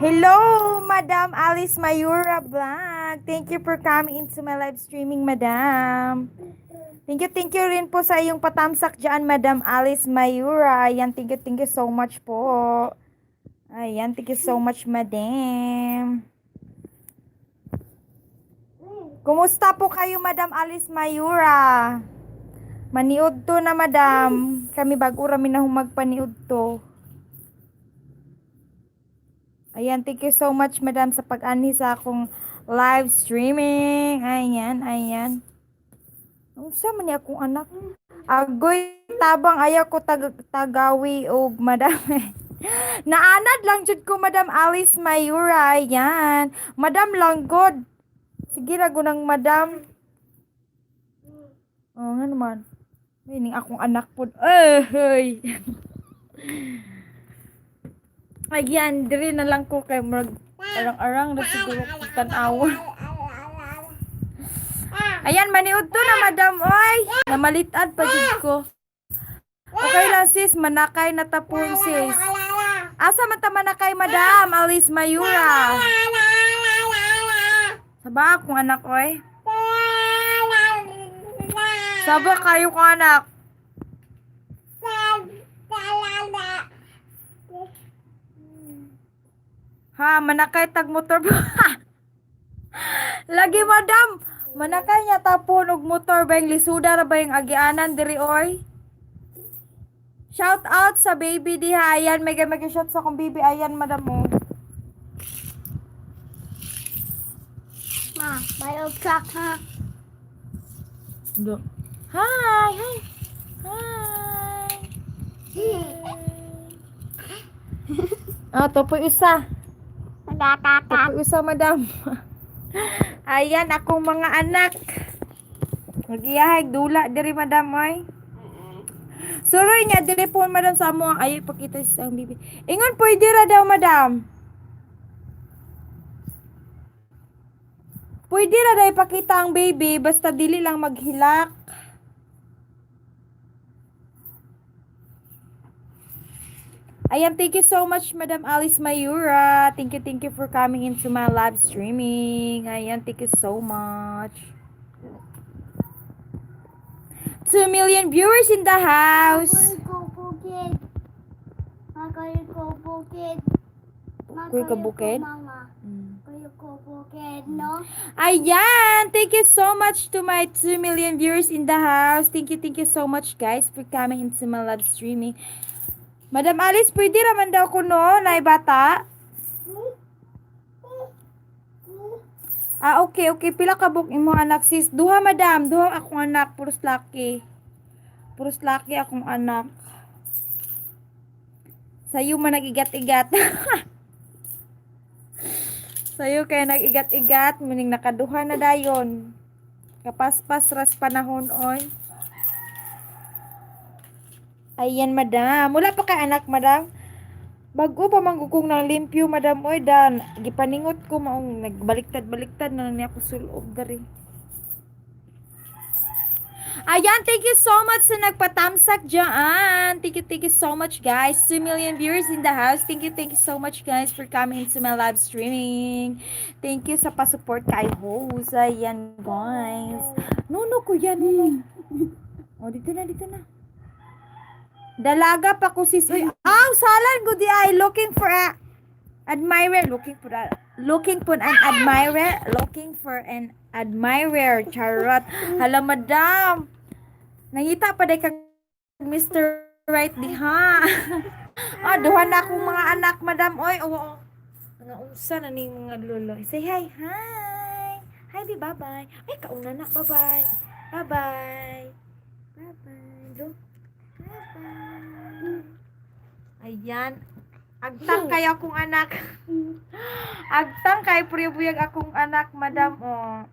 Hello, Madam Alice Mayura Vlog. Thank you for coming into my live streaming, Madam. Thank you rin po sa iyong patamsak dyan, Madam Alice Mayura. Ayan, thank you so much po. Ayan, thank you so much, Madam. Kumusta po kayo, Madam Alice Mayura? Maniud to na, Madam. Kami bago rami na magpaniud to. Ayan, thank you so much, Madam, sa pag-anhi sa akong live streaming. Ayan, ayan. Unsa man ni akong anak? Agoy tabang, ayaw ko tagawi og madam. Naanad lang jud ko, Madam Alice Mayura. Ayan. Madam lang god. Sige ra ng madam. Oh, nga naman. Ay, ning akong anak pod. Eh, hey. Ayan, diri na lang ko kay murag arang-arang na siguro ko tan-awa. Ayan, maniud to na, madam, oy. Namalitad pa jud ko. Okay lang, sis, manakay na tapon, sis. Asa man ta manakay, Madam Alice Mayura? Saba akong anak, oy. Saba kayo ko anak. Ha, manakay tag motor. Lagi, madam. Manakay niya tapon og motor ba yung lisuda ra ba yung agianan diri oy. Shout out sa baby diha. Ayan, mega mega shout sa akong baby. Ayan, madam mo. Ma, may truck ha. Do. Hi, hi. Hi. Ah, topoy usa. Topoy usa, madam. Ayan, akong mga anak. Magiyahay dula diri, madam, oy. Suroy niya diri po, madam, sa amo. Ay, pakita sa ang bibi. Ingon pwede ra daw, madam. Pwede ra daw ipakita ang baby basta dili lang maghilak. Ayan, thank you so much, Madam Alice Mayura. Thank you for coming into my live streaming. Ayan, thank you so much. 2 million viewers in the house. Ko bukid. Makayo ko bukid. Kuy ka bukid? Mama. Kuy ko bukid, no? Ayan, thank you so much to my 2 million viewers in the house. Thank you so much, guys, for coming into my live streaming. Madam Alice, pwede raman daw ko no, nay bata? Ah, okay. Pila ka book imo anak, sis? Duha, madam. Duha akong anak. Puros laki. Puros laki akong anak. Sayo man nag-igat-igat. Sayo kay nag-igat-igat. Meaning nakaduha na dayon. Kapaspas ras panahon, oy. Ayan, madam. Wala pa kay anak, madam? Bago pa manggugong ng limpyo, madam, oy, dan. Gipaningot ko maong nagbaliktad-baliktad na lang niya ako sulob dari. Ayan, thank you so much sa nagpatamsak dyan. Thank you so much, guys. 2 million viewers in the house. Thank you so much, guys, for coming into my live streaming. Thank you sa pasupport kay host. Ayan, guys. No, no, kuya, no, no. Oh, dito na, dito na. Dalaga pa ko, sis. Uy, aw, salan ko di ay looking for a admirer, looking for an admirer, looking for an admirer. Charot. Hala, madam. Nangita pa day kag Mr. Right diha. Ah, duha na akong mga anak, madam. Oy, oo. Oh, mga unsa na ning mga lolo. Say hi. Hi. Hi, di bye-bye. Ay, kauna na. Bye-bye. Bye-bye. Bye-bye. Do. Bye-bye. Ayan. Agtang kay akong anak. Agtang kay puryo-buyag akong anak, madam. Oh.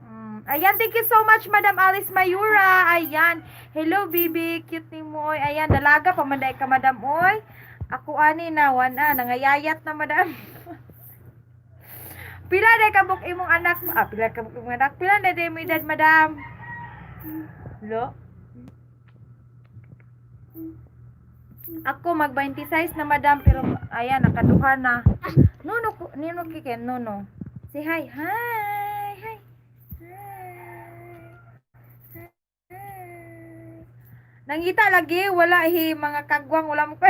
Ayan, thank you so much, Madam Alice Mayura. Ayan. Hello, baby. Cute ni mo. Oy. Ayan, dalaga pa man ka, madam. Oy. Ako ani na, wana, nangayayat na, madam. Pila na kabuk imong anak? Ah, pila kabuk imong anak? Pila na day mo edad, madam? Lo? Ako mag 26 na, madam, pero ayan, nakaduha na. No, no, nino kiken, no, no. Say hi. Hi. Hi. Hi. Hi. Nangita lagi, wala hi mga kagwang, wala mo pa.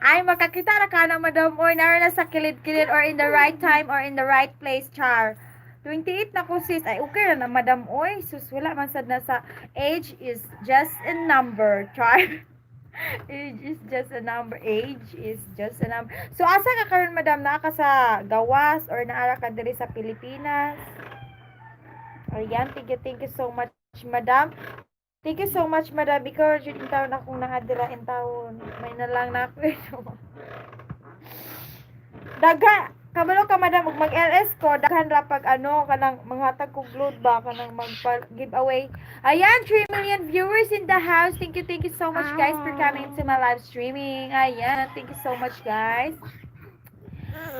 Ay, makakita na ka na, madam. Oy, nara na sa kilid-kilid or in the right time or in the right place, char. 28 na ko, sis. Ay, okay na na, madam. Oy, sus, wala man sad na sa age is just a number, char. Age is just a number. Age is just a number. So, asa ka karon, madam? Naa ka sa gawas or naara ka diri sa Pilipinas? Ayan, thank you so much, madam. Thank you so much, madam. Ikaw, jud in taon akong nakadira in taon. May na lang na ako. Daga, kabalo ka, madam, ug mag-LS ko, daghan ra pag ano, kanang manghatag kog load ba, kanang mag giveaway. Ayan, 3 million viewers in the house. Thank you so much, guys, for coming to my live streaming. Ayan, thank you so much, guys.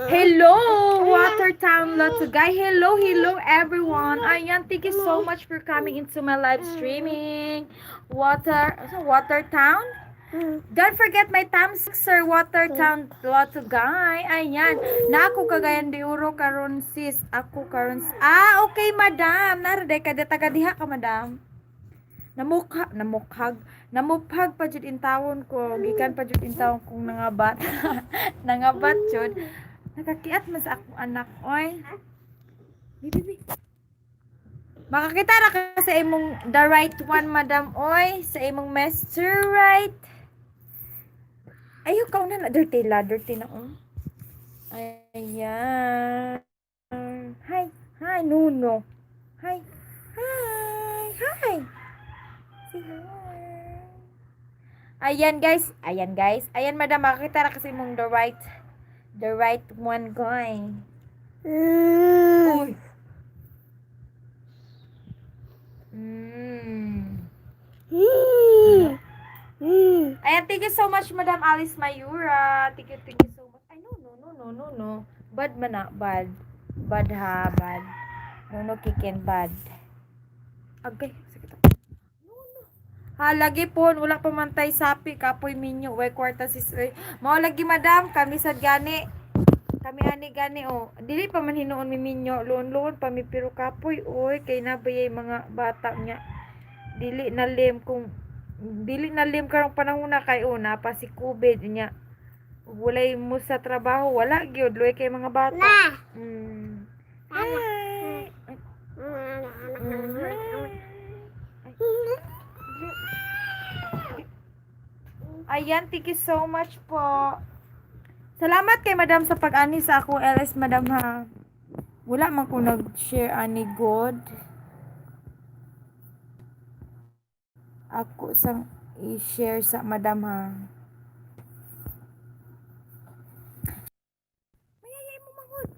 Hello, Watertown Lotto Guy. Hello, hello, everyone. Ayan, thank you so much for coming into my live streaming. Water, so Watertown? Don't forget my thumbs, Sir Watertown Lotto Guy. Ayan. Na ako Cagayan de Oro karon, sis. Ako karon. Ah, okay, madam. Naraday ka taga diha ka, madam. Namukha, namukhag, namuphag pa jud in tawon ko. Gikan pa jud in tawon kong nangabat. Nangabat jud. Nakakiat man sa akong anak, oy. Bibi, bibi. Makakita ra ka sa imong the right one, madam, oy. Sa imong Mr. Right. Ayaw ka na, dirty la, dirty na, oh. Ayan. Hi, hi, no, no. Hi, hi, hi. Say hi. Ayan, guys. Ayan, guys. Ayan, madam, makakita ra kasi imong the right one, guy. Uy. Ayan, thank you so much, Madam Alice Mayura. Thank you so much. Ay, no, no, no, no, no, no. Bad man na, bad. Bad ha, bad. No, no, kikin, bad. Agay, sakit ako. No, no. Ha, lagi po, wala pa man tay sapi, kapoy minyo, way kwarta sis. Oy. Mao lagi, madam, kami sad gani. Kami ani gani oh. Dili pa man hinuon mi minyo, luon-luon pa mi pero kapoy oy kay nabayay mga bata niya. Dili na lim kung dili na lim karong panahon na kay una pa si COVID niya. Walay mo sa trabaho, wala gyud luoy kay mga bata. Na. Hi. Ay, hi. Ayan, thank you so much po. Salamat kay madam sa pag-ani sa akong LS, madam ha. Wala man ko nag-share ani god. Ako sang i-share sa madam ha. Mayayay mo mangod.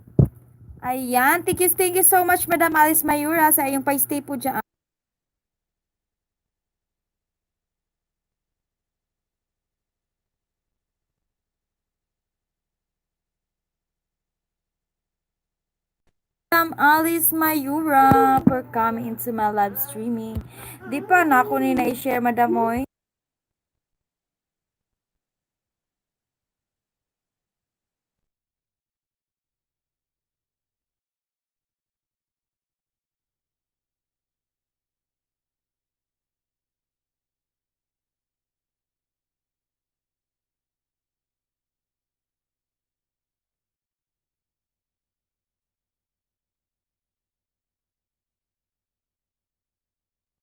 Ayan, thank you so much, Madam Alice Mayura, sa iyong pa-stay po dyan. Madam Alice Mayura for coming into my live streaming. Di pa na ako ni na-share, Madam Oy.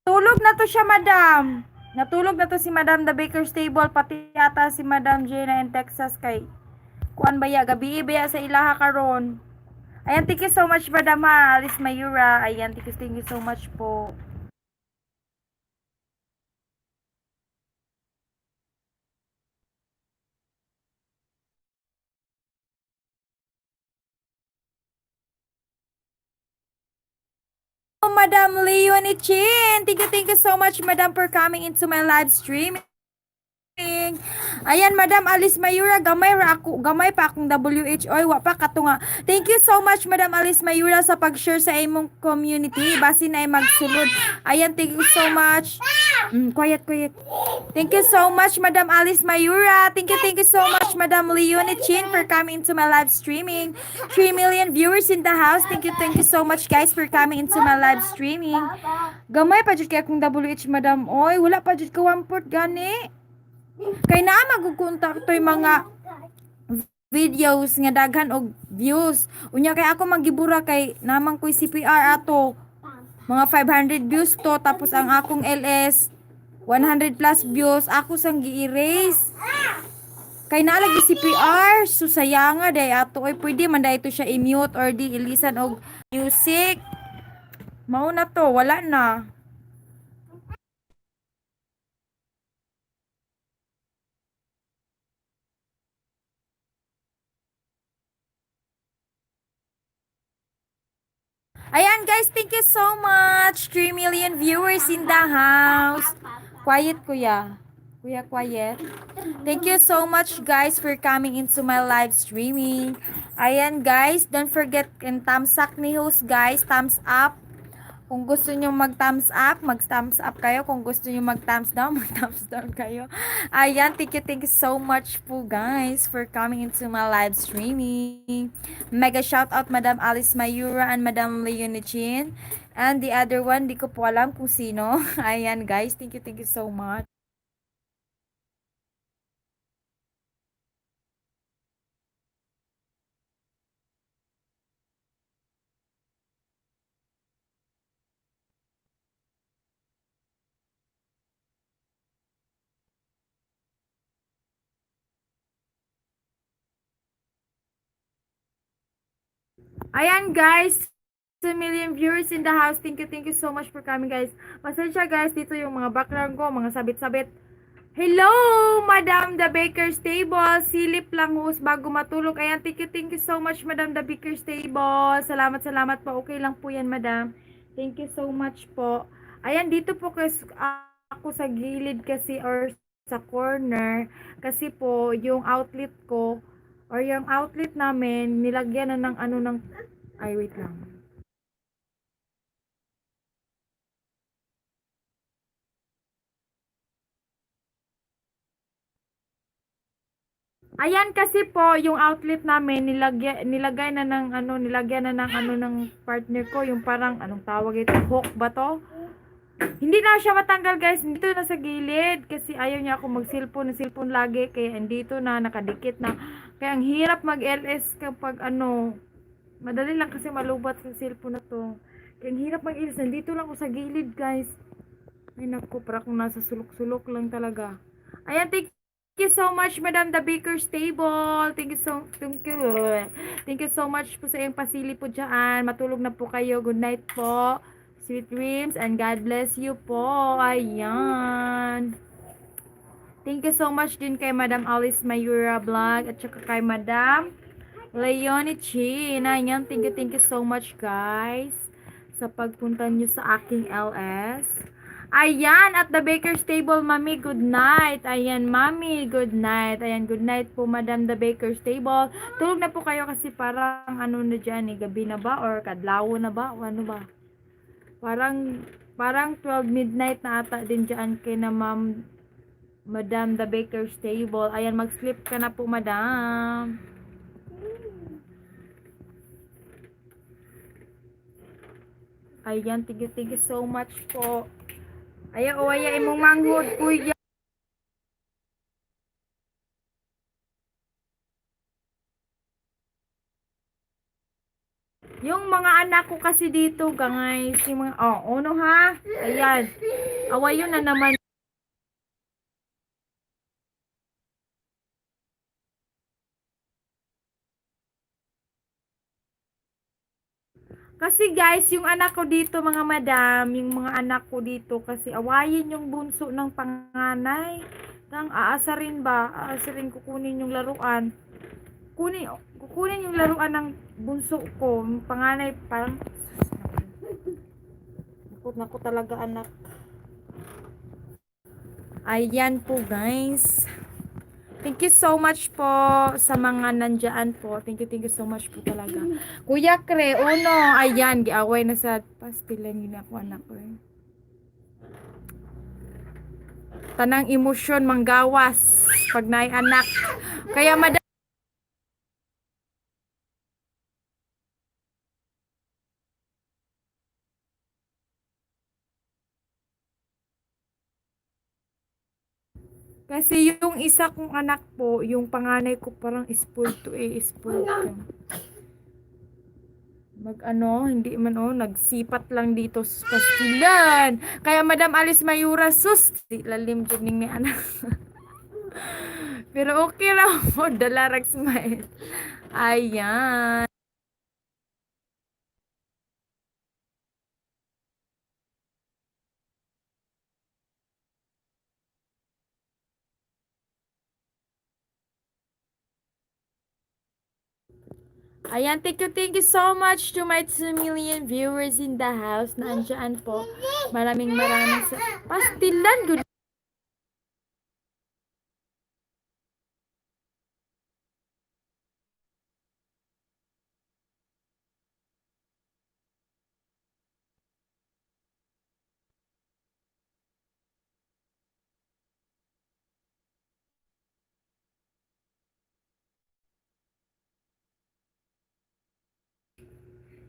Tulog na to siya, madam. Natulog na to si Madam The Baker's Table, pati yata si Madam Jenna in Texas kay kuan baya, gabi baya sa ilaha karon. Ayan, thank you so much, Madam ha, Alice Mayura. Ayan, thank you so much po. Madam Leonie Chin. Thank you so much, Madam, for coming into my live streaming. Ayan, Madam Alice Mayura, gamay ra ako, gamay pa akong WHO, oy, wa pa katunga. Thank you so much, Madam Alice Mayura, sa pag-share sa imong community. Basi na ay magsulod. Ayan, thank you so much. Quiet, quiet. Thank you so much, Madam Alice Mayura. Thank you so much, Madam Leonie Chin, for coming into my live streaming. 3 million viewers in the house. Thank you so much, guys, for coming into my live streaming. Gamay pa jud kay akong WH, Madam. Oy, wala pa jud ka one port gani. Kay naa magugunta toy mga videos nga daghan og views. Unya kay ako magibura kay namang ko'y CPR ato. Mga 500 views to, tapos ang akong LS 100 plus views ako sang gi-erase. Kay naa lagi CPR, so sayanga day ato, oy, pwede man day ito siya i-mute or di ilisan og music. Mao na to, wala na. Ayan guys, thank you so much. 3 million viewers in the house. Quiet, kuya. Kuya, quiet. Thank you so much, guys, for coming into my live streaming. Ayan guys, don't forget and thumbs up ni host, guys. Thumbs up. Kung gusto niyo mag thumbs up, mag thumbs up kayo. Kung gusto niyo mag thumbs down, mag thumbs down kayo. Ayan, thank you so much po, guys, for coming into my live streaming. Mega shout out Madam Alice Mayura and Madam Leonie Chin. And the other one, di ko po alam kung sino. Ayan guys, thank you so much. Ayan guys, 2 million viewers in the house. Thank you so much for coming, guys. Pasensya guys, dito yung mga background ko, mga sabit-sabit. Hello, Madam The Baker's Table. Silip lang, host, bago matulog. Ayan, thank you so much, Madam The Baker's Table. Salamat, salamat po. Okay lang po yan, Madam. Thank you so much po. Ayan, dito po kasi ako sa gilid kasi or sa corner kasi po yung outlet ko or yung outlet namin nilagyan na ng ano ng, ay, wait lang. Ayan kasi po yung outlet namin nilagay na ng ano, nilagyan na ng ano ng partner ko, yung parang anong tawag ito, hook ba to? Hindi na siya matanggal, guys, dito na sa gilid kasi ayaw niya ako mag-cellphone, na cellphone lagi, kaya andito na nakadikit na. Kaya ang hirap mag-LS kapag ano, madali lang kasi malubat sa cellphone na to. Kaya ang hirap mag-LS, nandito lang ako sa gilid, guys. Ay naku, para akong nasa sulok-sulok lang talaga. Ayan, thank you so much, Madam The Baker's Table. Thank you so, thank you. Thank you so much po sa iyong pasili po dyan. Matulog na po kayo. Good night po. Sweet dreams and God bless you po. Ayan. Thank you so much din kay Madam Alice Mayura Vlog at saka kay Madam Leonie Chin. Ayan, thank you so much, guys, sa pagpunta nyo sa aking LS. Ayan, at the Baker's Table, Mami, good night. Ayan, Mami, good night. Ayan, good night po, Madam the Baker's Table. Tulog na po kayo kasi parang ano na dyan, eh, gabi na ba or kadlaw na ba o ano ba? Parang 12 midnight na ata din dyan kay na Ma'am Madam the Baker's Table. Ayan, mag-sleep ka na po, Madam. Ayan, thank you so much po. Ayan, o, ayan, imong manghod, kuya. Yung mga anak ko kasi dito, guys, yung mga, oh, ono ha? Ayan. Away yun na naman. Kasi guys, yung anak ko dito, mga madam, yung mga anak ko dito, kasi awayin yung bunso ng panganay. Tang aasarin ba? Aasarin, kukunin yung laruan. Kukunin yung laruan ng bunso ko. Yung panganay, parang, naku, naku talaga, anak. Ayan po, guys. Thank you so much po sa mga nandyan po. Thank you so much po talaga. Kuya Kre, uno, ayan, giaway na sa pastilan yun ako, anak ko eh. Tanang emosyon manggawas pag naay anak. Kaya madam, kasi yung isa kong anak po, yung panganay ko parang spoiled to eh, spoiled ka. Mag ano, hindi man oh, nagsipat lang dito sa pastilan. Kaya Madam Alice Mayura, sus, di lalim jud ning ni anak. Pero okay lang po, dala rag smile. Ayan. Ayan, thank you so much to my 2 million viewers in the house na andyan po. Maraming maraming sa... Pastilan, good.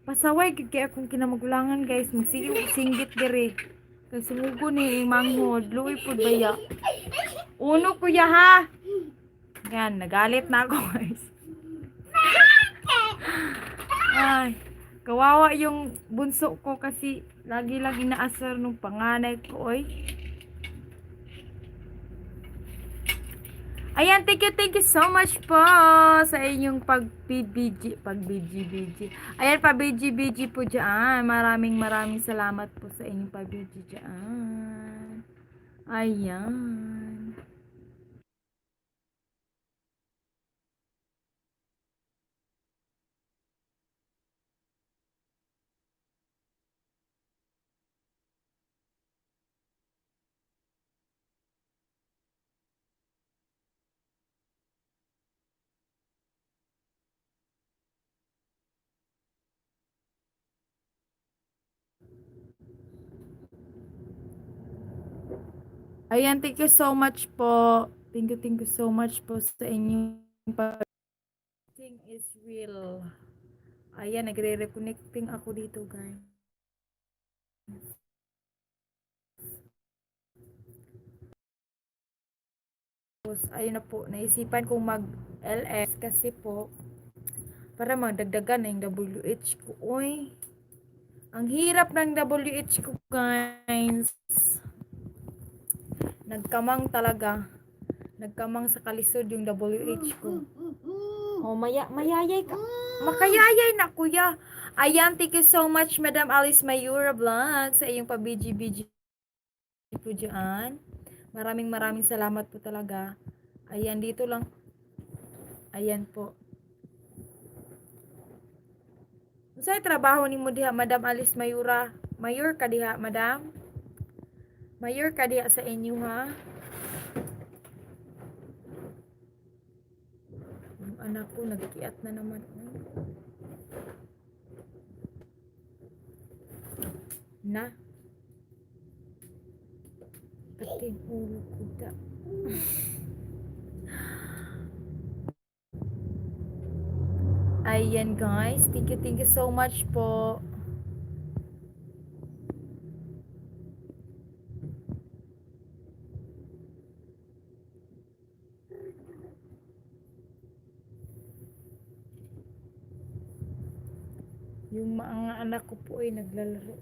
Pasaway gid kay akong kinamagulangan, guys. Magsige og singgit diri. Kay sumugo ni manghod, luoy pud baya. Uno kuya ha. Yan, nagalit na ako, guys. Ay, kawawa yung bunso ko kasi lagi lang inaasar nung panganay ko, oy. Ayan, thank you so much po sa inyong pag-BG, pag-BG-BG. Ayan, pa-BG-BG po dyan. Maraming maraming salamat po sa inyong pa-BG dyan. Ayan. Ayan, thank you so much po. Thank you so much po sa inyong pag Thing is real. Ayan, nagre-reconnecting ako dito, guys. Tapos, ayun na po, naisipan kong mag-LS kasi po, para magdagdagan na yung WH ko. Uy, ang hirap ng WH ko, guys. Nagkamang talaga. Nagkamang sa kalisod yung WH ko. Oh, maya, mayayay ka. Makayayay na, kuya. Ayan, thank you so much, Madam Alice Mayura Vlog, sa iyong pa-BG-BG po dyan. Maraming maraming salamat po talaga. Ayan, dito lang. Ayan po. Unsay trabaho nimo diha, Madam Alice Mayura? Mayor ka diha, Madam? Mayor ka diha sa inyo, ha? Yung anak ko, nagkiat na naman. Ay. Na. Pati yung ulo ko da. Ayan guys, thank you so much po. Yung mga anak ko po ay naglalaro.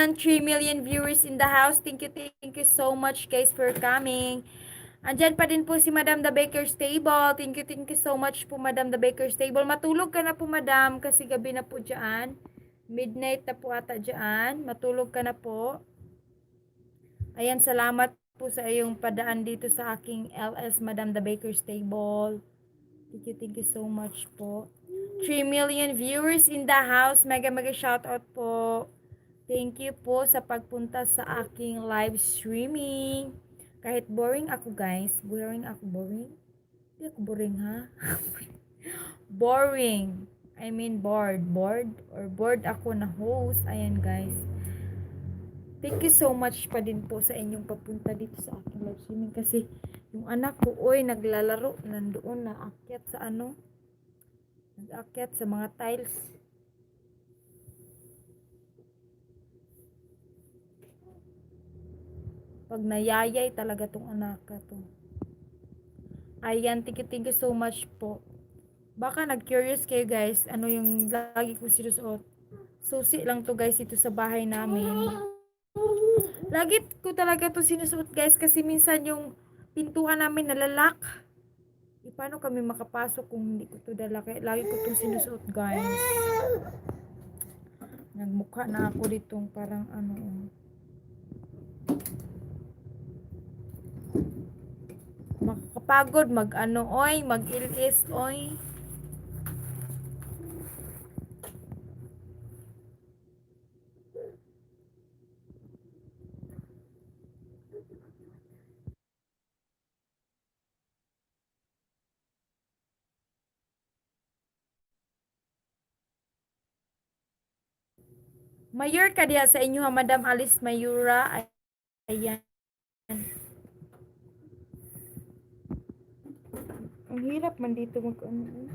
3 million viewers in the house. Thank you so much guys for coming. Andyan pa din po si Madam The Baker's Table. Thank you so much po, Madam The Baker's Table. Matulog ka na po, Madam, kasi gabi na po dyan. Midnight na po ata dyan. Matulog ka na po. Ayan, salamat po sa iyong padaan dito sa aking LS, Madam The Baker's Table. Thank you so much po. 3 million viewers in the house. Mega mega shout out po. Thank you po sa pagpunta sa aking live streaming. Kahit boring ako, guys. Boring ako, boring? Hindi ako boring, ha? Boring. I mean bored. Bored? Or bored ako na host. Ayan, guys. Thank you so much pa din po sa inyong papunta dito sa aking live streaming kasi yung anak ko, oy, naglalaro nandoon na akyat sa ano, nag-akyat sa mga tiles. Pag nayayay talaga tong anak ka to. Ayan, thank you so much po. Baka nag-curious kayo, guys, ano yung lagi ko sinusuot. Susi lang to, guys, ito sa bahay namin. Lagi ko talaga to sinusuot, guys, kasi minsan yung pintuan namin nala-lock. E, paano kami makapasok kung hindi ko to dala? Kaya lagi ko itong sinusuot, guys. Nagmukha na ako ditong parang ano. Oh. Makakapagod mag ano oy, mag ilis oy. Mayor ka diha sa inyo ha, Madam Alice Mayura. Ayan. Ang hirap man dito mag ano. Eh.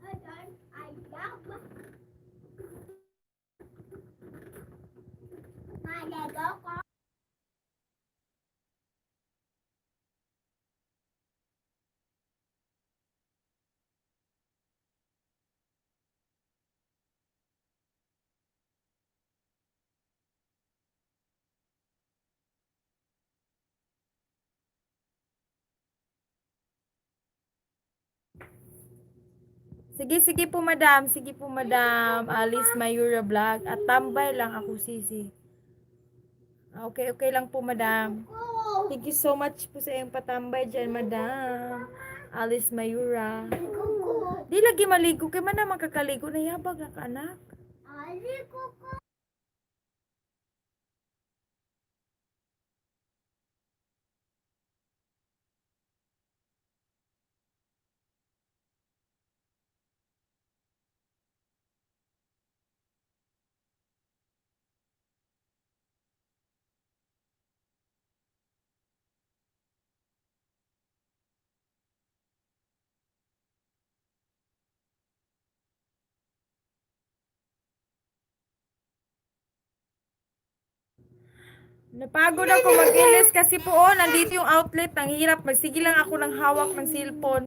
I don't. I love. Maligo ko. Sige, sige po, madam. Sige po, Madam Alice Mayura Vlog. At tambay lang ako, sisi. Ah, okay, okay lang po, madam. Ko. Thank you so much po sa iyong patambay dyan, Madam Alice Mayura. Ko ko. Di lagi maligo. Kay man naman kakaligo. Nayabag na ka, anak. Aligo ko. Napagod ako mag-ilis kasi po, oh, nandito yung outlet. Ang hirap. Magsige lang ako ng hawak ng cellphone.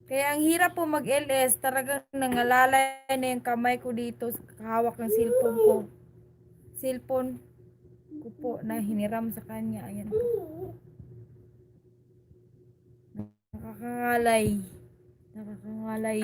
Kaya ang hirap po mag-LS, talagang nangalalay na yung kamay ko dito sa kahawak ng cellphone ko. Cellphone ko po na hiniram sa kanya. Ayan po. Nakakangalay. Nakakangalay.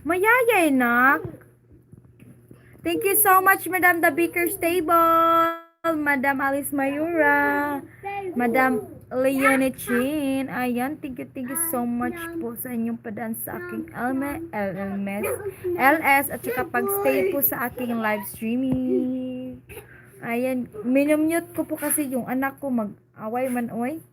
Mayayay, nak. Thank you so much, Madam The Baker's Table, Madam Alice Mayura, Madam Leonie Chin. Ayan, thank you so much po sa inyong padaan sa aking LM, LMS, LS, at saka pag-stay po sa aking live streaming. Ayan, minumute ko po kasi yung anak ko, mag-away man, oy.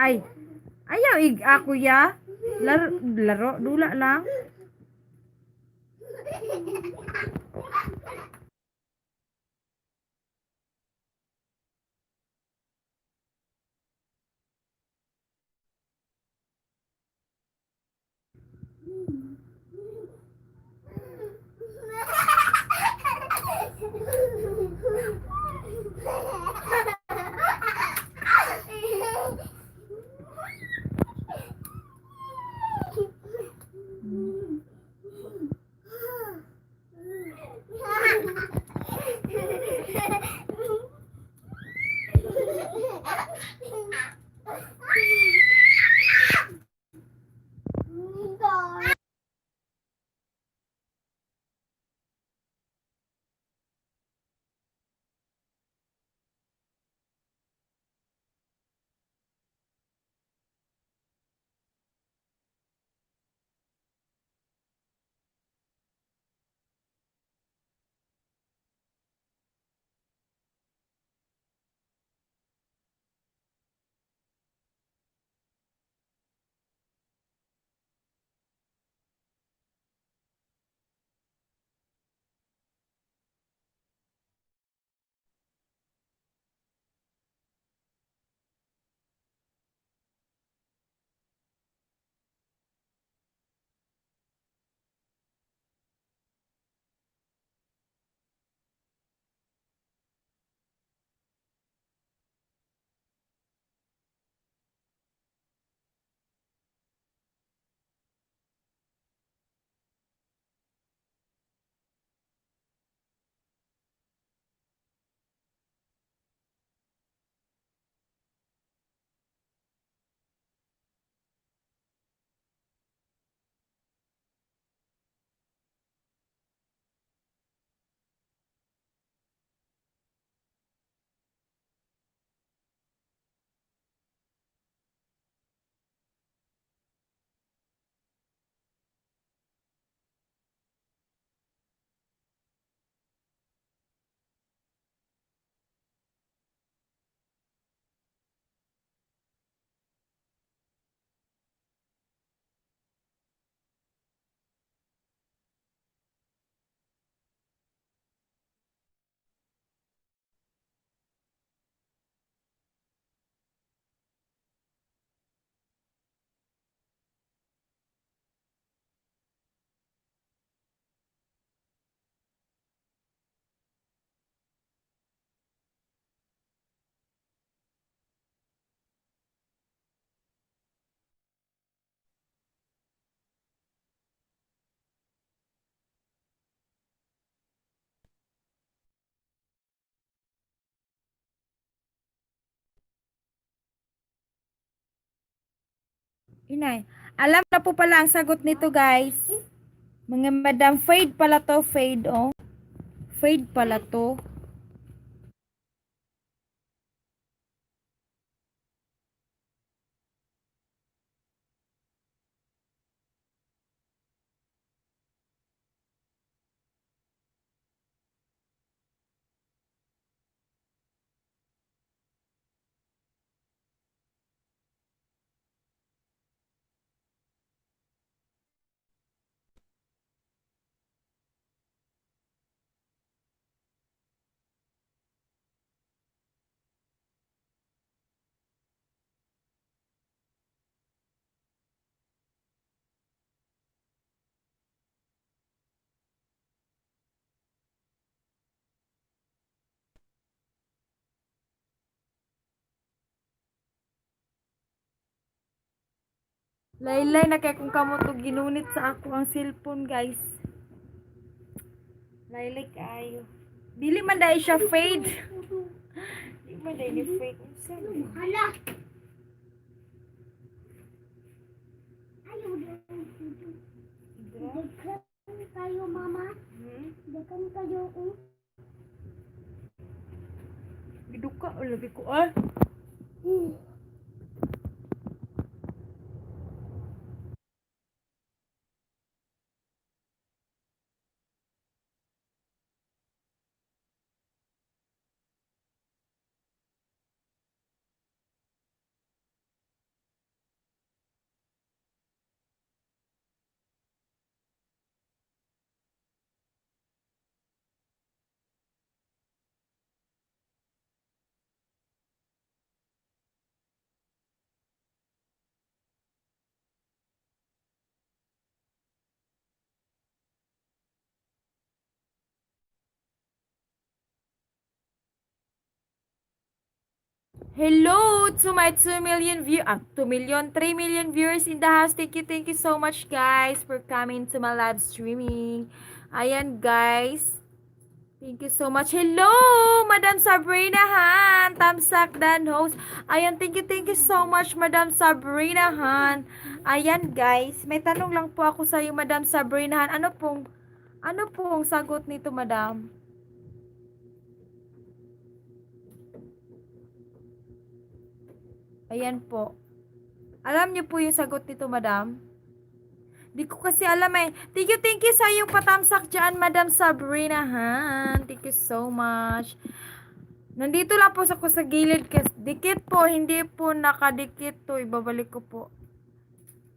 Ay, ayaw ig ako ya. Laro, laro, dula lang. Inay, alam na po pala ang sagot nito, guys. Mga madam, fade pala to, fade, oh. Fade pala to. Laylay na kay kung kamo to ginunit sa ako ang cellphone, guys. Laylay kaayo. Dili man dahil siya fade. Dili man dahil ni fade. Unsa man? Hala. Ayaw, daghan kayo, mama. Hmm? Daghan kayo, oh. Giduka o lagi ko ah. Hello to my 2 million view, ah, 2 million, 3 million viewers in the house. Thank you so much, guys, for coming to my live streaming. Ayan, guys. Thank you so much. Hello, Madam Sabrina Han, Tamsak Dan host. Ayan, thank you so much, Madam Sabrina Han. Ayan, guys, may tanong lang po ako sa iyo, Madam Sabrina Han. Ano pong sagot nito, Madam? Ayan po. Alam niyo po yung sagot nito, Madam? Di ko kasi alam eh. Thank you sa iyong patamsak dyan, Madam Sabrina Han. Thank you so much. Nandito lang po sa ko sa gilid kasi dikit po, hindi po nakadikit to. Ibabalik ko po.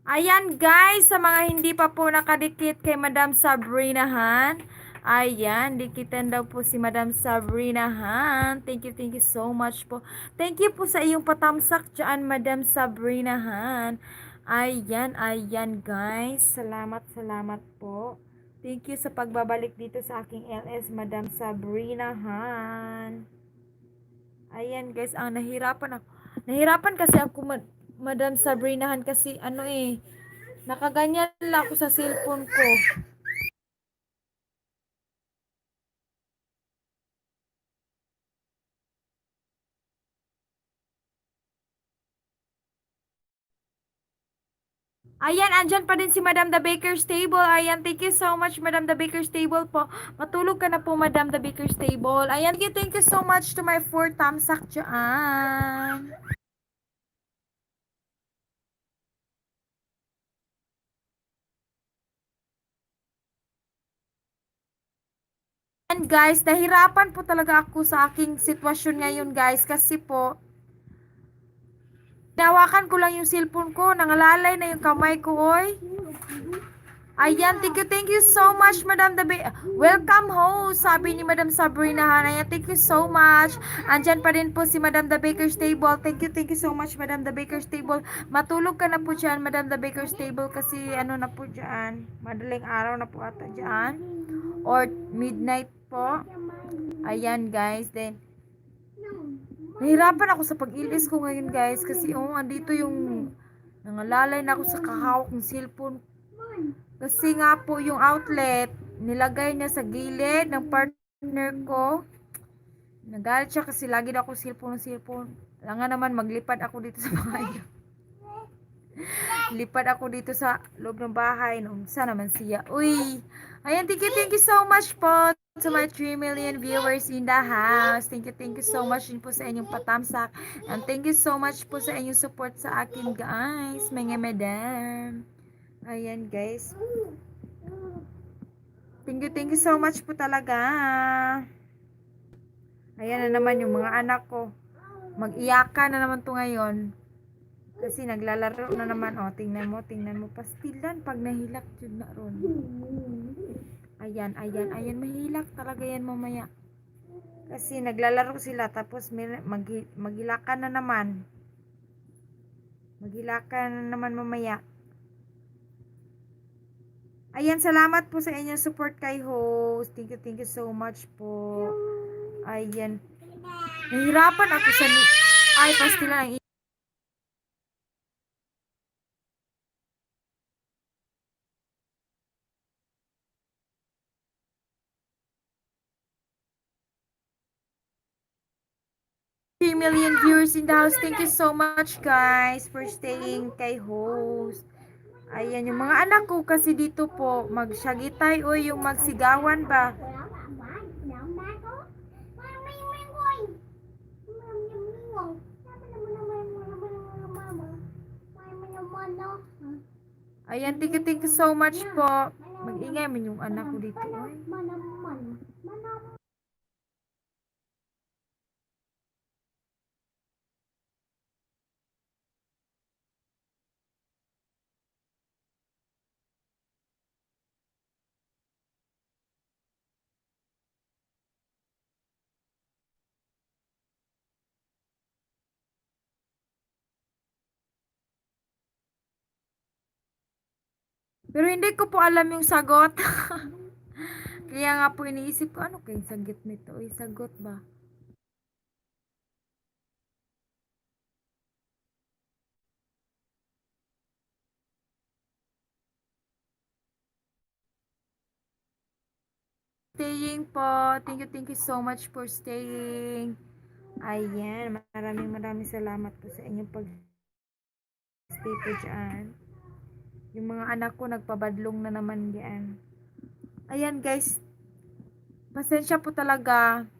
Ayan guys, sa mga hindi pa po nakadikit kay Madam Sabrina Han. Ayan, dikitan daw po si Madam Sabrina Han. Thank you so much po. Thank you po sa iyong patamsak dyan, Madam Sabrina Han. Ayan, ayan guys. Salamat, salamat po. Thank you sa pagbabalik dito sa aking LS, Madam Sabrina Han. Ayan guys, ang nahirapan ako. Nahirapan kasi ako, Madam Sabrina Han, kasi ano eh, nakaganyan lang ako sa cellphone ko. Ayan, andyan pa din si Madam The Baker's Table. Ayan, thank you so much, Madam The Baker's Table po. Matulog ka na po, Madam The Baker's Table. Ayan, thank you so much to my four tamsak dyan. And guys, nahirapan po talaga ako sa aking sitwasyon ngayon, guys, kasi po, nawakan ko lang yung cellphone ko, nangalalay na yung kamay ko, oy. Ayan, thank you so much, Madam Dabi. Welcome home, sabi ni Madam Sabrina Han. Ayan, thank you so much. Andyan pa rin po si Madam The Baker's Table. Thank you so much, Madam The Baker's Table. Matulog ka na po dyan, Madam The Baker's Table, kasi ano na po dyan. Madaling araw na po ata dyan. Or midnight po. Ayan, guys. Then, nahirapan ako sa pag-ilis ko ngayon, guys, kasi oh, andito yung nangalalay na ako sa kahawak ng cellphone. Kasi nga po yung outlet, nilagay niya sa gilid ng partner ko. Nagalit siya kasi lagi na ako cellphone ng cellphone. Alam nga naman, maglipad ako dito sa bahay. Lipad ako dito sa loob ng bahay. Naunsa naman siya. Uy! Ayan, thank you so much po to my 3 million viewers in the house. Thank you so much din po sa inyong patamsak. And thank you so much po sa inyong support sa akin, guys. Mga madam. Ayan, guys. Thank you so much po talaga. Ayan na naman yung mga anak ko. Mag-iyakan na naman to ngayon. Kasi naglalaro na naman. O, tingnan mo, tingnan mo. Pastilan pag nahilak yun na ron. Ayan, ayan, ayan. Mahilak talaga yan mamaya. Kasi naglalaro sila tapos maghilakan na naman. Maghilakan na naman mamaya. Ayan, salamat po sa inyong support kay host. Thank you so much po. Ayan. Nahirapan ako sa... Ay, pastilan ang million viewers in the house. Thank you so much, guys, for staying kay host. Ayan, yung mga anak ko kasi dito po, magsyagitay o yung magsigawan ba. Ayan, thank you so much po. Mag-ingay man yung anak ko dito. Oy. Pero hindi ko po alam yung sagot. Kaya nga po iniisip ko, ano kayong sagot nito? Oy, sagot ba? Staying po. Thank you so much for staying. Ayan, maraming maraming salamat po sa inyong pag-stay po dyan. Yung mga anak ko nagpabadlong na naman diyan. Ayan guys, pasensya po talaga.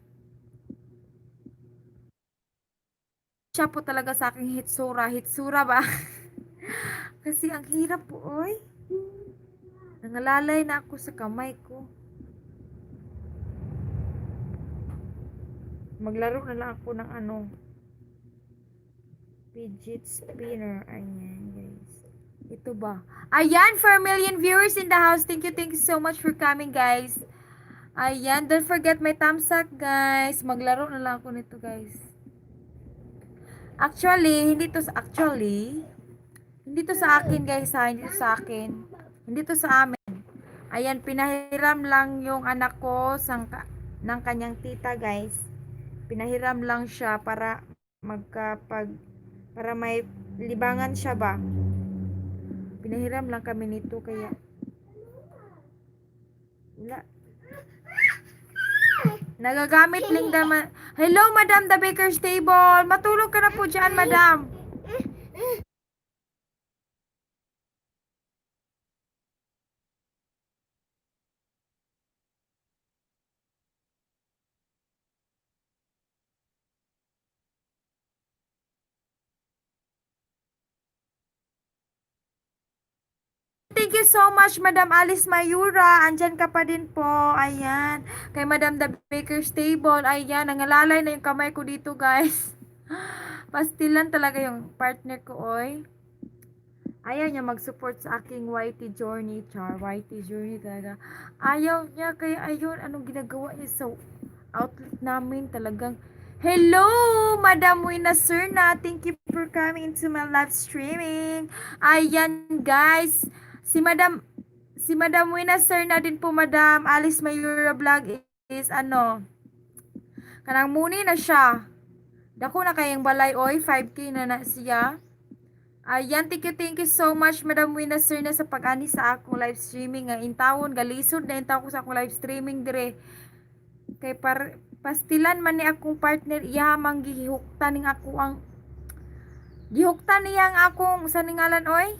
Siya po talaga sa aking hitsura. Hitsura ba? Kasi ang hirap po, oy. Nangalalay na ako sa kamay ko. Maglaro na lang ako ng ano. Fidget spinner. Ayan, guys. Ito ba? Ayan, 4 million viewers in the house. Thank you so much for coming, guys. Ayan, don't forget my thumbs up, guys. Maglaro na lang ako nito, guys. Actually, hindi to sa akin, guys, ha. Hindi to sa akin. Hindi to sa amin. Ayan, pinahiram lang yung anak ko ng kanyang tita, guys. Pinahiram lang siya para may libangan siya ba. Pinahiram lang kami nito kaya wala. Nagagamit lang naman. Hello, Madam the Baker's Table. Matulog ka na po dyan, Madam. Thank you so much, Madam Alice Mayura. Andyan ka pa din po. Ayan. Kay Madam The Baker's Table. Ayan. Nangalalay na yung kamay ko dito, guys. Pastilan talaga yung partner ko, oy. Ayaw niya mag-support sa aking YT journey, char. YT journey talaga. Ayaw niya. Kaya ayun, anong ginagawa niya sa outlet namin talagang. Hello, Madam Wina Serna. Thank you for coming into my live streaming. Ayan, guys. Si Madam Wina Serna din po, Madam Alice Mayura Vlog is ano, kanang muni na siya. Dako na kayang balay, oy. 5K na na siya. Ayan, thank you so much, Madam Wina Serna, sa pag-ani sa akong live streaming. Nga intawon, galisod na intawon ko sa akong live streaming dire. Kay pastilan man ni akong partner, iya mang gihuktan ning ako ang gihuktan niya ang akong sa ningalan, oy.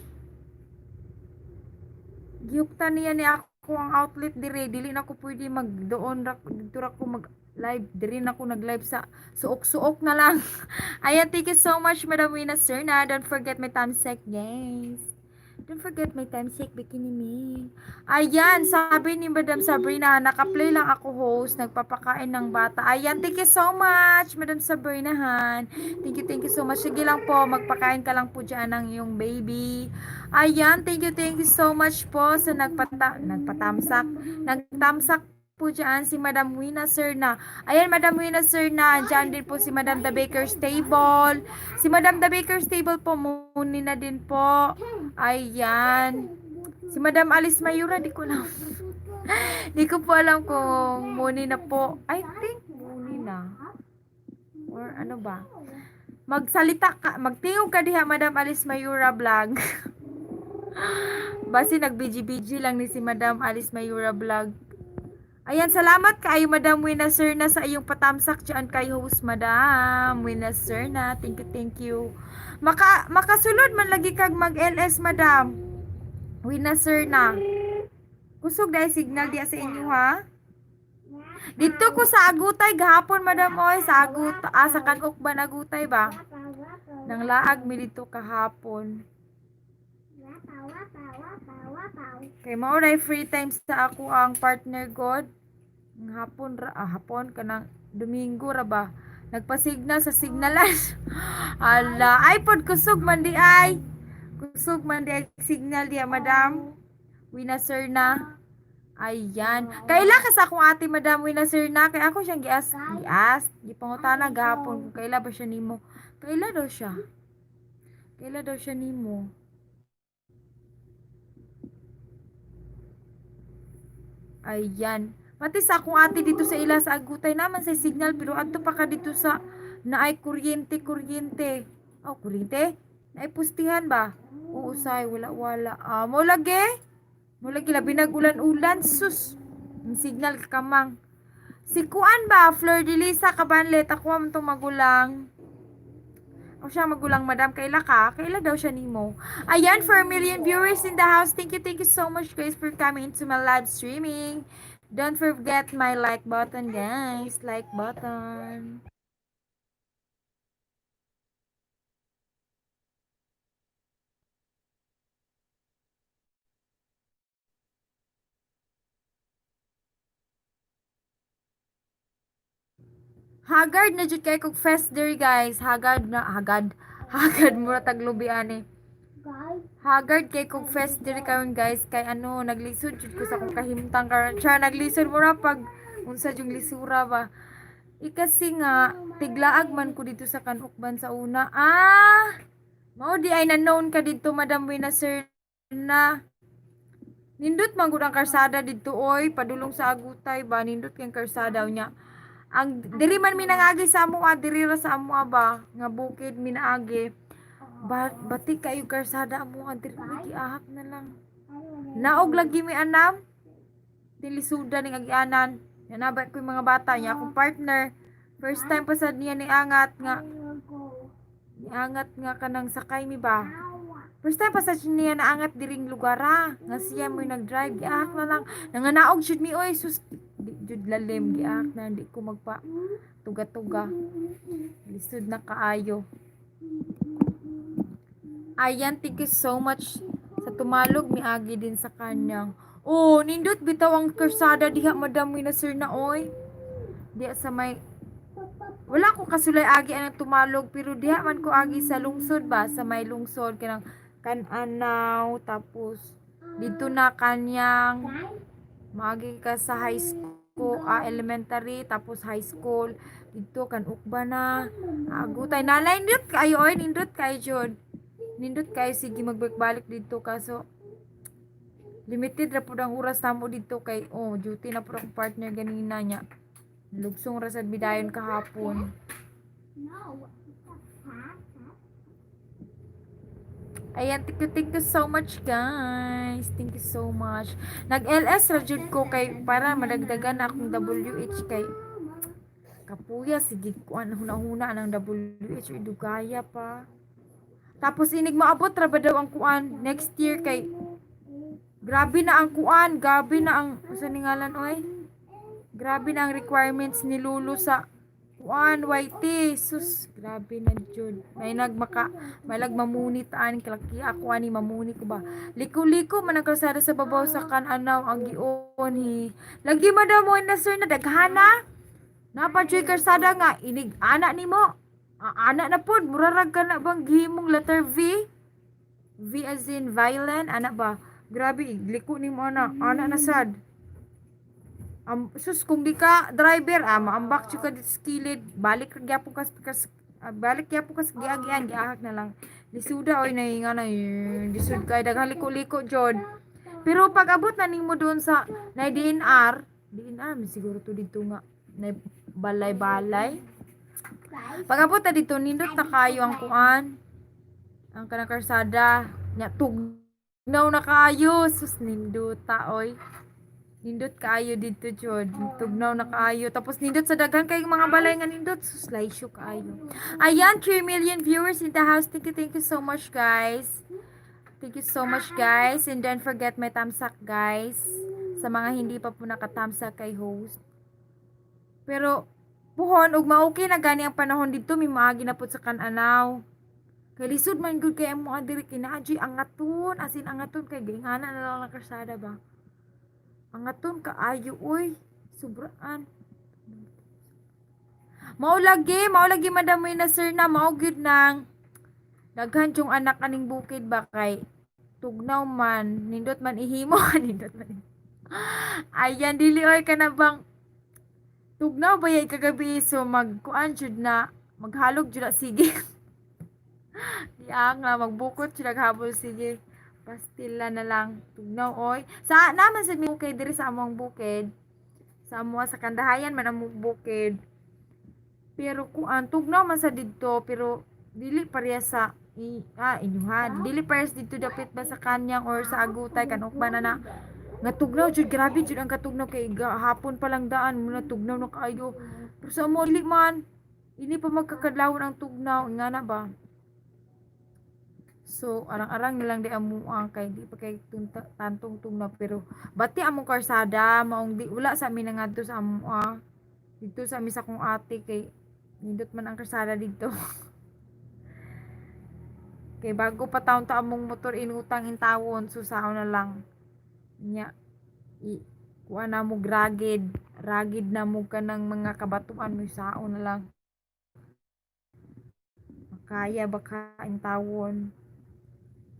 Gihuktan niya ni ako ang outlet dire, dili na ko pwede magdoon ra dito ra ko mag live dire na ko nag-live sa suok-suok na lang. Ayan, thank you so much, Madam Wina Serna. Don't forget my thumbs up, guys. Don't forget my thumbs up, bikini me. Ayan, sabi ni Madam Sabrina, naka-play lang ako, host, nagpapakain ng bata. Ayan, thank you so much, Madam Sabrina Han. Thank you so much. Sige lang po, magpakain ka lang po dyan ng iyong baby. Ayan, thank you so much po sa nagpatamsak, nagtamsak po dyan si Madam Wina Serna. Ayan, Madam Wina Serna, dyan din po si Madam The Baker's Table. Si Madam The Baker's Table po, muni na din po. Ayan. Si Madam Alice Mayura, di ko alam. Di ko po alam kung muni na po. I think muni na. Or ano ba? Magsalita ka, magtingog ka diha, Madam Alice Mayura Vlog. Basi nag-BG-BG lang ni si Madam Alice Mayura Vlog. Ayan, salamat kaayo, Madam Wina Serna, sa iyong patamsak dyan kay host, Madam Wina Serna. Thank you, thank you. Makasulod man lagi kag mag-LS, Madam Wina Serna. Kusog dahil signal diya sa inyo, ha? Dito ko sa Agutay gahapon, Madam Oy, sa Agut ah, sa Kanukban Agutay ba? Wapa, wapa, Nang laag mi dito kahapon. wapa, wapa, wapa, wapa. Kay mao ray free time sa ako ang partner god. Ang hapon ra ah, hapon kanang Domingo ra ba? Nagpasignal sa signalan. Ala, ay pod kusog man di ay. Kusog man di ay signal diya, Madam. Wina sir na. Ayan. Kaila ka sa akong ate, Madam Wina sir na. Kay ako siyang gias, gias. Gipangutana gahapon kung kaila ba siya nimo. Kaila daw siya. Kaila daw siya nimo. Ayan. Pati sa akong ate dito sa ila sa Agutay naman sa signal pero adto pa ka dito sa naay kuryente kuryente. Oh, kuryente? Naay pustihan ba? Oo, say wala wala. Ah, mo lagi. Mo lagi labi nag-ulan-ulan sus. Ang signal kamang. Si Kuan ba, Flor de Lisa Kabanlet, ako ang tong magulang. O siya magulang, madam, kaila ka? Kaila daw siya nimo. Ayan, 4 million viewers in the house. Thank you so much, guys, for coming into my live streaming. Don't forget my like button, guys. Like button. Haggard na jud kay kog fest diri, guys. Haggard na haggard. Haggard mura taglubi ani. Guys, Haggard kay kog fest diri karon, guys, kay ano naglisod jud ko sa akong kahimtang karon. Char, naglisod mura pag unsa jung lisura ba. Kasi nga tiglaag man ko dito sa Kanukban sa una. Ah! Mao di ay na known ka didto, Madam Wina sir na. Nindot man gud ang karsada didto oy, padulong sa Agutay ba, nindot kay karsada niya. Ang diri man minangagi sa amoa, diri ra sa amoa ba nga bukid minaagi. Ba, bati kayo karsada amo ang diri giahak na lang. Naog lagi mi anam. Dilisuda ning agianan. Nanabay ko yung mga bata niya akong partner. First time pa sad niya ni angat nga go. niangat nga kanang sakay mi ba. First time pa sad niya naangat diring lugar ah. Nga siya mo nag-drive giahak na lang. Nanganaog jud mi oy sus di jud lalim giahak na di ko magpa tuga-tuga. Lisod na kaayo. Ayan, thank you so much sa tumalog miagi din sa kanyang. Oh, nindot bitaw ang karsada diha, Madam Wina sir na oy. Diha sa may wala ko kasulay agi anang tumalog pero diha man ko agi sa lungsod ba, sa may lungsod kanang Kananaw, tapos dito na kanyang maagi ka sa high school, ah, elementary, tapos high school dito kan ukba na agutay nalay nindot kayo oy, nindot kayo jud, nindot kayo sige magbalik-balik dito kaso limited ra pud ang oras namo dito kay oh duty na pud akong partner ganina niya lugsong ra sad bidayon kahapon. No. It's a cat. Ayan, thank you so much, guys. Thank you so much. Nag-LS ra jud ko kay para madagdagan na akong WH kay kapuya sige kuan huna-huna ng WH uy, dugaya pa. Tapos inig maabot ra ba daw ang kuan next year kay grabe na ang kuan, grabe na ang usa ni ngalan oy. Grabe na ang requirements ni Lulu sa kuan YT. Sus, grabe na jud. May nagmaka may nagmamunit an kalaki ako ani mamuni ko ba. Liko-liko man ang kalsada sa babaw sa kananaw ang gion hi. Lagi madam mo na sir na daghana. Napa joy kalsada nga inig ana nimo. Ah, ana na pod murarag ka na bang gihimong letter V? V as in violent, ana ba? Grabe, liko nimo ana. Ana na sad. Sus, kung di ka driver, ah, maambak jud ka dito sa kilid. Balik ra gyapon ka, balik gyapon ka sa giagian, giahak na lang. Lisuda oy nahinga na eh. Lisod kay daghang liko-liko jud. Pero pag abot na nimo doon sa na DNR, DNR man siguro to dito nga na balay-balay. Pag abot na dito nindot na kayo ang kuan. Ang kanang karsada nya tugnaw na kayo sus nindota oy. Nindot kaayo didto jud. Tugnaw na kaayo. Tapos nindot sa daghan kay mga balay nga nindot. Sus, laisyo kaayo. Ayan, 3 million viewers in the house. Thank you so much, guys. Thank you so much, guys. And don't forget my tamsak, guys. Sa mga hindi pa po nakatamsak kay host. Pero, puhon, ug ma-okay na gani ang panahon dito, may maagi na po sa kananaw. Kay lisod man gud kay amo diri kay naa jud angaton, as in angaton kay gingana na lang ang kalsada ba. Angaton kaayo uy, sobraan. Mao lagi, madam na sir, na mao gyud nang daghan yung anak aning bukid ba kay tugnaw man, nindot man ihimo, nindot man. Ayan, dili oy, kana bang tugnaw ba yay kagabi, so magkuan jud na, maghalog jud na, sige. Di nga magbukot jud habol, sige. Pastila na lang tugnaw oy. Sa naman sa bukid diri sa among bukid. Sa amo sa Kandahayan man among bukid. Pero kuan tugnaw man sa didto, pero dili pareha sa inyuhan. Dili parehas didto dapit ba sa kanyang or sa Agutay kanukba na na nga tugnaw jud, grabe jud ang katugnaw kay hapon pa lang daan mo na tugnaw na kaayo. Pero sa amo dili man. Ini pa magkakadlawon ang tugnaw nga na ba. So arang-arang na lang di amo ang kay di pa kay tantong tugnaw, pero bati among karsada maong di wala sa amin nangadto sa amo ah. Dito sa amin sa akong ate kay nindot man ang karsada dito. Kay bago pa taon ta among motor inutang intawon, so sao na lang. Nya i kuha na mo ragid, ragid na mo kanang mga kabatuan mo, sao na lang. Makaya ba ka intawon?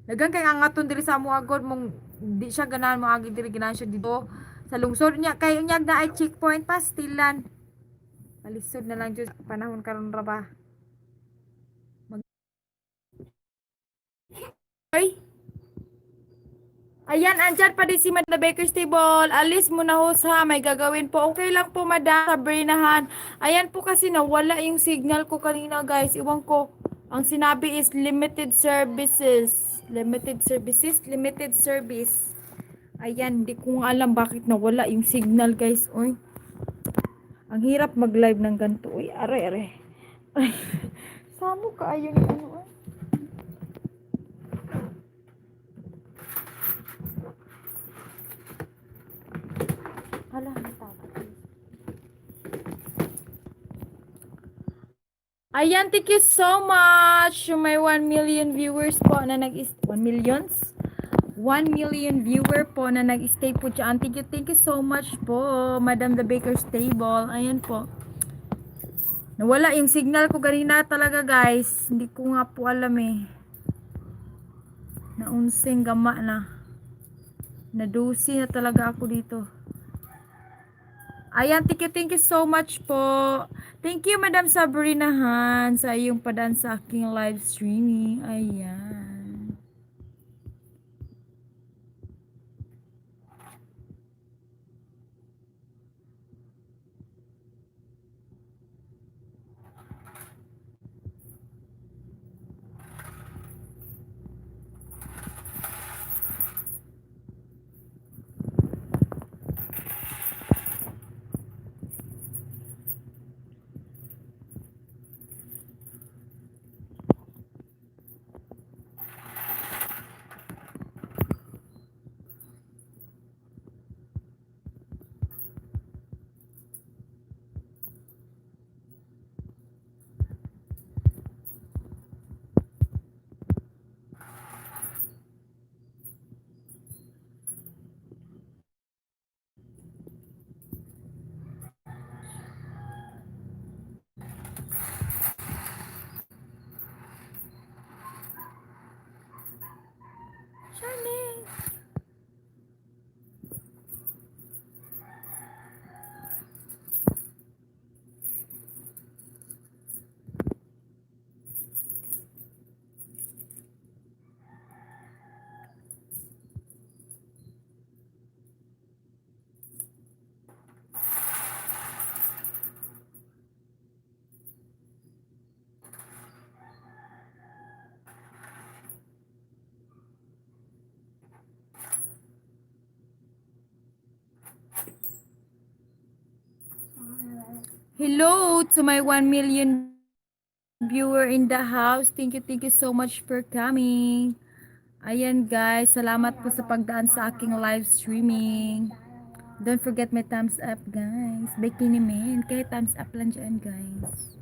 Daghang kay angaton diri sa amo agod mong di siya ganahan mo agi diri, ganahan siya dito sa lungsod niya kay unyag na ay checkpoint pastilan. Palisod na lang jud panahon karon ra ba. Ay. Ayan, andyan pa din si Madam Baker's Table. Alis muna host ha, may gagawin po. Okay lang po, Madam Sabrinahan. Ayan po kasi nawala yung signal ko kanina, guys. Iwan ko. Ang sinabi is limited services. Limited services, limited service. Ayan, hindi ko nga alam bakit nawala yung signal, guys. Uy. Ang hirap mag-live ng ganito. Uy, aray, aray. Ay, samo ka ayun ano, ay. Hala, natakot. Ayan, thank you so much. May 1 million viewers po na nag 1 millions? 1 million viewer po na nag-stay po dyan. Thank you so much po, Madam The Baker's Table. Ayan po. Nawala yung signal ko kanina talaga, guys. Hindi ko nga po alam eh. Naunsing gama na. Nadusi na talaga ako dito. Ayan, thank you so much po. Thank you, Madam Sabrina Han, sa iyong padaan sa aking live streaming. Ayan. Charmaine. Hello to my 1 million viewer in the house. Thank you so much for coming. Ayan, guys, salamat po sa pagdaan sa aking live streaming. Don't forget my thumbs up, guys. Bikini man. Kahit thumbs up lang dyan, guys.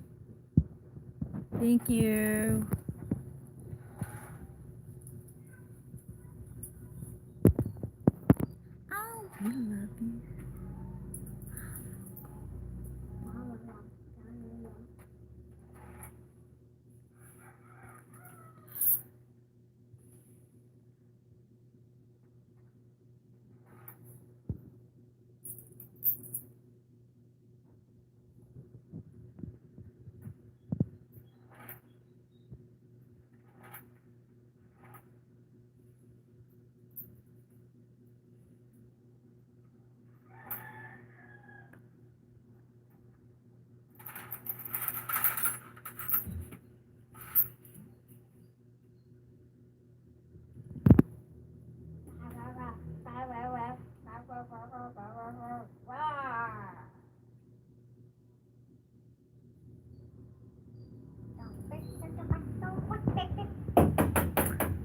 Thank you. Oh, we love you.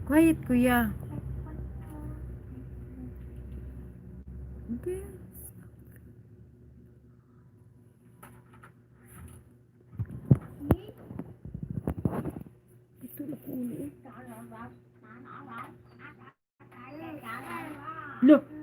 Quiet, kuya. Okay. Ito na ulo eh. Lo.